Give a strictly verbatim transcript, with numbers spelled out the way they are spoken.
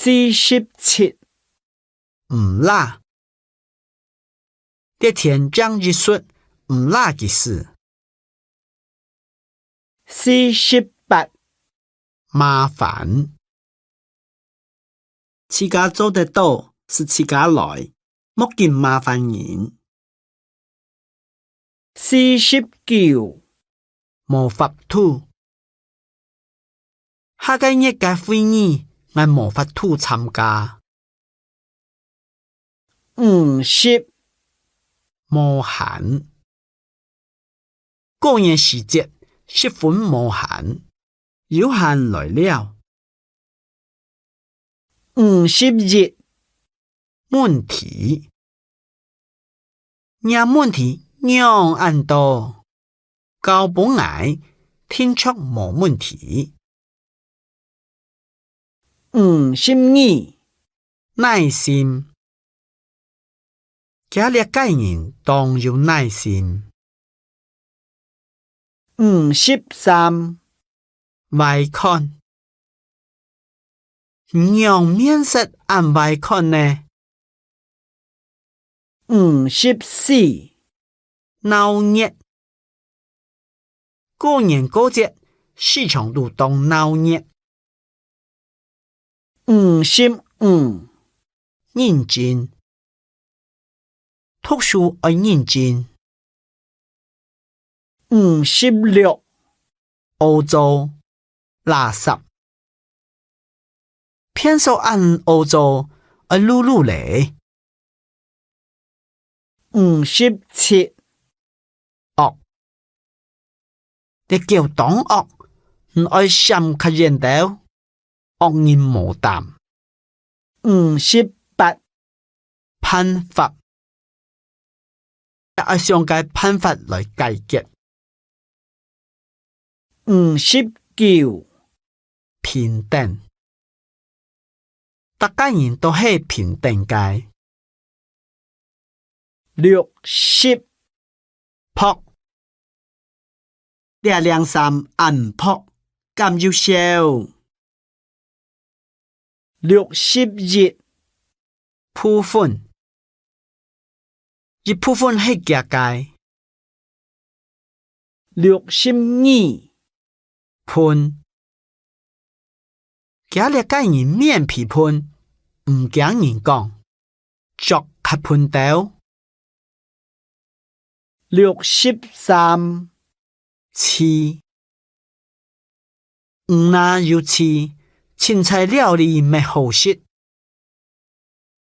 四十七，毋罅。這天正一出毋罅个事。四十八，麻煩。自家做得到，斯自家來，莫緊麻煩人。 四十九，無法度。下個月个會議，𠊎無法度參加。五十，無閒。過年時節，十分無閒。 有閒來尞。五十一，問題。若問題仰恁多？交分𠊎，定著無問題。五十二，耐心。 厥這個人當有耐心。五十三，壞看。仰面色恁壞看呢？五十四，鬧熱。 過年過節，市場肚當鬧熱。五十五，認真。讀書愛認真。五十六，屙糟，垃圾。 便所恁屙糟，愛擼擼咧。五十七，惡。這狗當惡，你愛閃較遠兜，惡人無膽。五十八， 辦法。也愛想個辦法來解決。五十九，平等。逐個人都係平等个。六十， 薄。這領衫恁薄，敢有燒？六十一，部分。一部分係厥个。六十二，笨。 厥這個人面皮笨，毋驚人講，著較笨兜。六十三，趣。你若有趣，凊彩料理乜好食。